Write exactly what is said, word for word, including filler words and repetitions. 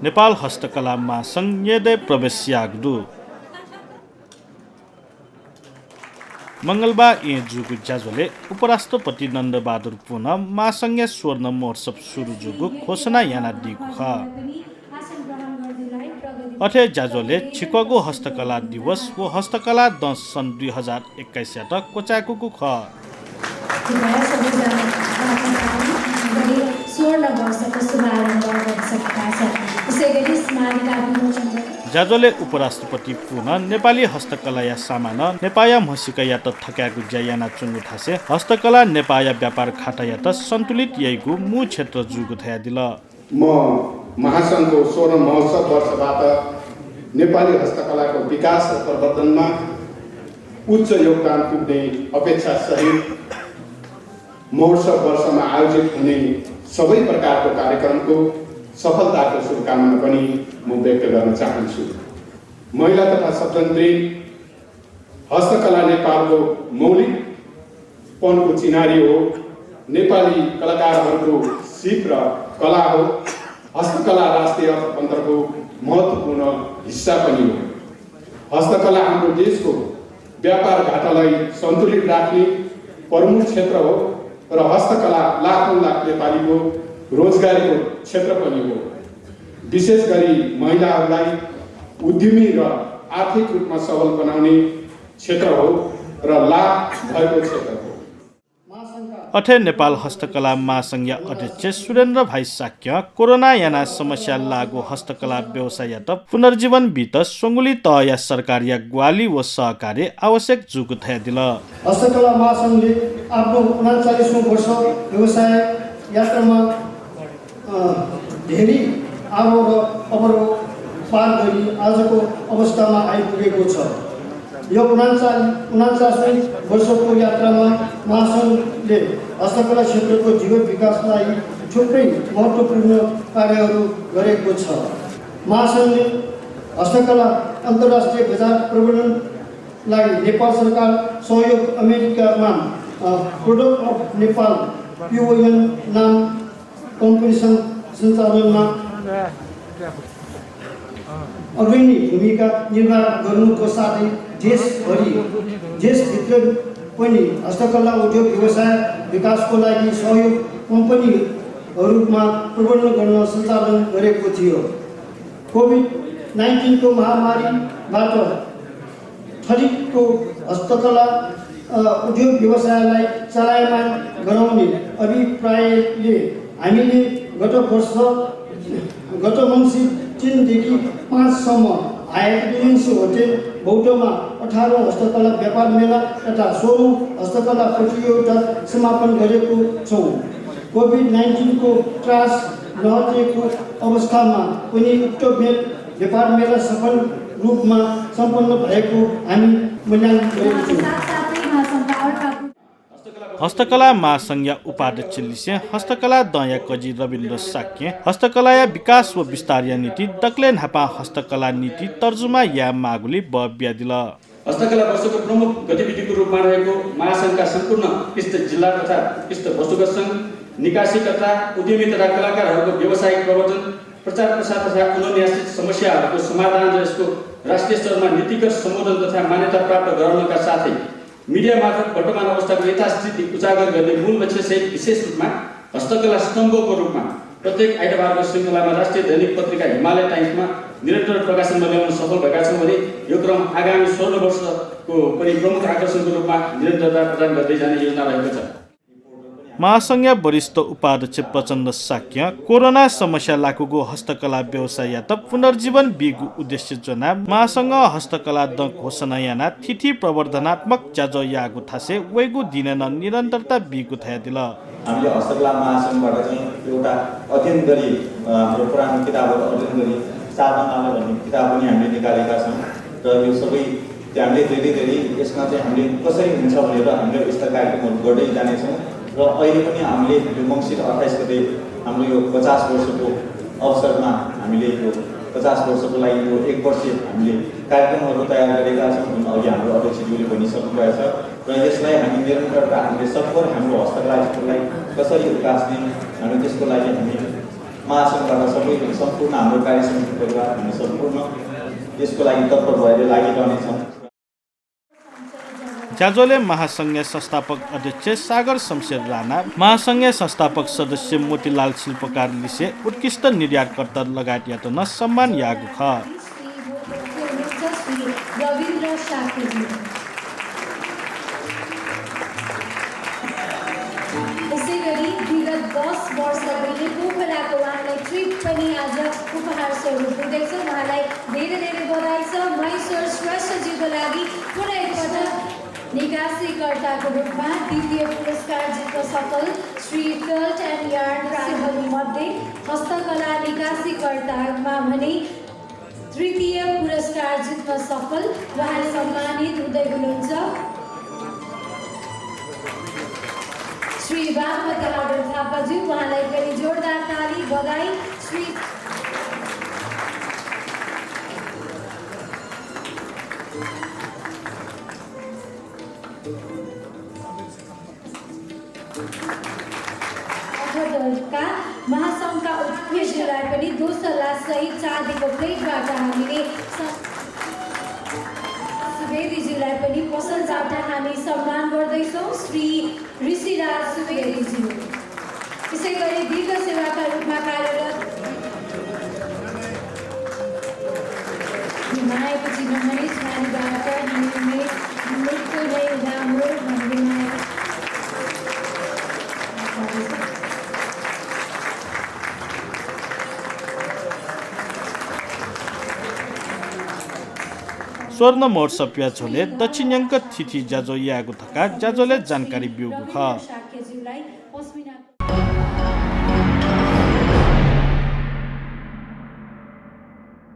नेपाल हस्तकला महासंघ न्येदँय् प्रवेश याःगु दु। मंगलबार येँ जूगु ज्याझ्वलय् उपराष्ट्रपति नन्दबहादुर पुनं महासंघया स्वर्ण महोत्सव सुरु जूगु घोषणा यानादीगु खः। अथे ज्याझ्वलय् छिक्वःगु हस्तकला दिवस व हस्तकला दँ सन् दुई हजार एक्काइसयात क्वचाय्कूगु खः। कृपया सबैजना स्वर्ण वर्षको शुभारम्भ गर्न सकता छ। त्यसै गरी स्मारिका विमोचन ज्याझ्वलय् उपराष्ट्रपति पुनं नेपाली हस्तकलाया सामानं नेपाःया म्हसीकायात थकायेगु ज्या यानाच्वंगु थासय् हस्तकला नेपाःया व्यापार खातायात सन्तुलित याइगु मू क्षेत्र जूगु धयादिल। म महासंघको स्वर्ण महोत्सव वर्षबाट नेपाली हस्तकलाको विकास र प्रवर्धनमा उच्च योगदान पुग्ने अपेक्षा सहित महोत्सव वर्षमा आयोजित हुने सबै प्रकारको कार्यक्रमको सफलताको शुभकामना पनि म व्यक्त गर्न चाहन्छु। महिला तथा सब्जन्त्रीण हस्तकला नेपालको मौलिकपनको चिनारी हो। नेपाली कलाकारहरूको सिप र कला हो। हस्तकला राष्ट्रिय अर्थतन्त्रको महत्त्वपूर्ण हिस्सा पनि हो। हस्तकला हाम्रो देशको व्यापार घाटालाई सन्तुलित राख्ने प्रमुख क्षेत्र हो र हस्तकला लाखौँ लाख नेपालीको रोजगारीको क्षेत्र पनि हो। विशेष गरी महिलाहरूलाई उद्यमी र आर्थिक रूपमा सबल बनाउने क्षेत्र हो र लाभ भएको क्षेत्र हो। अथे नेपाल हस्तकला महासंघया अध्यक्ष सुरेन्द्र भाइ शाक्यं कोरोनां यानाः समस्याय् लाःगु हस्तकला व्यवसाययात पुनर्जीवन बीत स्वंगुलिं तहया सरकारया ग्वाहालि व सहकार्य आवश्यक जूगु धयादिल। हस्तकला महासंघले आफ्नो उनान्चालिसौँ वर्ष व्यवसाय यात्रामा अ, धेरै आरोह र अवरोह पार गरी आजको अवस्थामा आइपुगेको छ। यो उनान्चा-, उनान्चासौँ वर्षको यात्रामा महासंघले हस्तकला क्षेत्रको जीवट विकासलाई थुप्रै महत्त्वपूर्ण कार्यहरू गरेको छ। महासंघले हस्तकला अन्तर्राष्ट्रिय बजार प्रवर्धनलाई नेपाल सरकार सहयोग अमेरिकामा, अ, Product of Nepal, पिओएन नाम कम्पनी सञ्चालनमा अग्रणी भूमिका निर्वाह गर्नुको साथै देशभरि, देशभित्र पनि हस्तकला उद्योग व्यवसाय विकासको लागि सहयोग कम्पनीहरूमा प्रवर्धन गर्न सञ्चालन गरेको थियो। COVID nineteen को महामारीबाट थरीको हस्तकला, अ, उद्योग व्यवसायलाई चलायमान गराउने अभिप्रायले हामीले गत वर्ष, गत मङ्सिर तीनदेखि पाँचसम्म हायत रिजेन्सी होटेल बौद्धमा अठारौँ हस्तकला व्यापार मेला तथा सोह्रौँ हस्तकला प्रतियोगिता समापन गरेको छौँ। COVID nineteen को त्रास नहटेको अवस्थामा पनि उक्त मे-, व्यापार मेला सफल रूपमा सम्पन्न भएको हामी मूल्याङ्कन गरेको छौँ। हस्तकला महासंघया उपाध्यक्ष लिसें हस्तकला दँया कजि रविन्द्र शाक्यं हस्तकलाया विकास व विस्तारया निंतिं दकलय् न्हापां हस्तकला नीति तर्जुमा यायेमाःगुलिइ बः बियादिल। हस्तकला वर्षको प्रमुख गतिविधिको रूपमा रहेको महासंघका सम्पूर्ण उत्कृष्ट जिल्ला तथा उत्कृष्ट वस्तुगत संघ, निकासीकर्ता, उद्यमी तथा कलाकारहरूको व्यावसायिक प्रवर्धन, प्रचार प्रसार तथा अनुशासनिक समस्याहरूको समाधान र यसको राष्ट्रिय स्तरमा नीतिगत सम्बोधन तथा मान्यता प्राप्त गराउनका साथै मिडिया मार्फत वर्तमान अवस्थाको यथास्थिति उजागर गर्ने मूल लक्ष्यसहित विशेष रूपमा हस्तकला स्तम्भको रूपमा प्रत्येक आइतबारको श्रृङ्खलामा राष्ट्रिय दैनिक पत्रिका हिमालय टाइम्समा निरन्तर प्रकाशनमा ल्याउन सफल भएका छौँ भने यो क्रम आगामी स्वर्ण वर्षको पनि प्रमुख आकर्षणको रूपमा निरन्तरता प्रदान गर्दै जाने योजना रहेको छ। महासंघया वरिष्ठ उपाध्यक्ष प्रचण्ड शाक्यं कोरोना समस्यां लाकूगु हस्तकला व्यवसाययात पुनर्जीवन बीगु उद्देश्य ज्वनाः महासंघं हस्तकला दँ घोषणा यानाः थीथी प्रवर्धनात्मक ज्याझ्वः याःगु थासय् वइगु दिनय् नं निरन्तरता बीगु धयादिल। हामीले हस्तकला महासंघबाट चाहिँ एउटा अध्ययन गरी, अ, हाम्रो पुरानो किताबहरू अध्ययन गरी साधनामाला भन्ने किताब पनि हामीले निकालेका छौँ र यो सबै चाहिँ हामीले धेरै धेरै यसमा चाहिँ हामीले कसरी हुन्छ भनेर हामीले यस्ता कार्यक्रमहरू गर्दै जानेछौँ र अहिले पनि हामीले यो मङ्सिर अट्ठाइस गते हाम्रो यो पचास वर्षको अवसरमा हामीले यो पचास वर्षको लागि यो एक वर्षे हामीले कार्यक्रमहरू तयार गरेका छौँ, जुन अघि हाम्रो अध्यक्षज्यूले भनिसक्नुभएछ र यसलाई हामी निरन्तरता हामीले सकभर हाम्रो हस्तकला क्षेत्रलाई कसरी उकास्ने, हामी त्यसको लागि हामी महासंघका सबै सम्पूर्ण हाम्रो कार्य समिति परिवार, हामी सम्पूर्ण यसको लागि तत्पर भएर लागिरहनेछौँ। ज्याझ्वलय् महासंघया संस्थापक अध्यक्ष सागर शमशेर राणा, महासंघया संस्थापक सदस्य मोतीलाल शिल्पकार लिसे, उत्कृष्ट निर्यातकर्ता लगायतयात नं सम्मान याःगु खः। रविन्द्र शाक्यज्यू। यसै गरी विगत दस वर्ष पहिले पोखराको उहाँलाई ट्रिप पनि आज उपहार स्वरूप दिँदैछौँ। उहाँलाई धेरै धेरै बधाई छ। महेश्वर श्रेष्ठज्यूको लागि पुनः एकपटक निकासीकर्ताको रूपमा द्वितीय पुरस्कार जित्न सफल श्री Felt and Yarn प्रालीहरू मध्ये हस्तकला निकासीकर्तामा भने तृतीय पुरस्कार जित्न सफल उहाँले सम्मानित हुँदै हुनुहुन्छ। श्री बागमती हार्दिक थापाज्यू, उहाँलाई पनि जोरदार ताली, बधाई। श्री अठहत्तरका महासंघका उपाध्यक्षज्यूलाई पनि दोसल्ला सहित चाँदीको प्लेटबाट हामीले स-, सुवेदीज्यूलाई पनि पसलबाट हामी सम्मान गर्दैछौँ, श्री ऋषिराज सुवेदीज्यू। यसै गरी दीर्घ सेवाका रूपमा कार्यरत मायाको चिन्ह मनिष मालीबाट हामीले नृत्य नै राम्रो भन्ने माया। स्वर्ण महोत्सवया झ्वलय् दच्छि न्यंक थीथी ज्याझ्वः यायेगु धकाः ज्याझ्वलय् जानकारी ब्यूगु खः। शाक्यज्यूलाई पश्मिना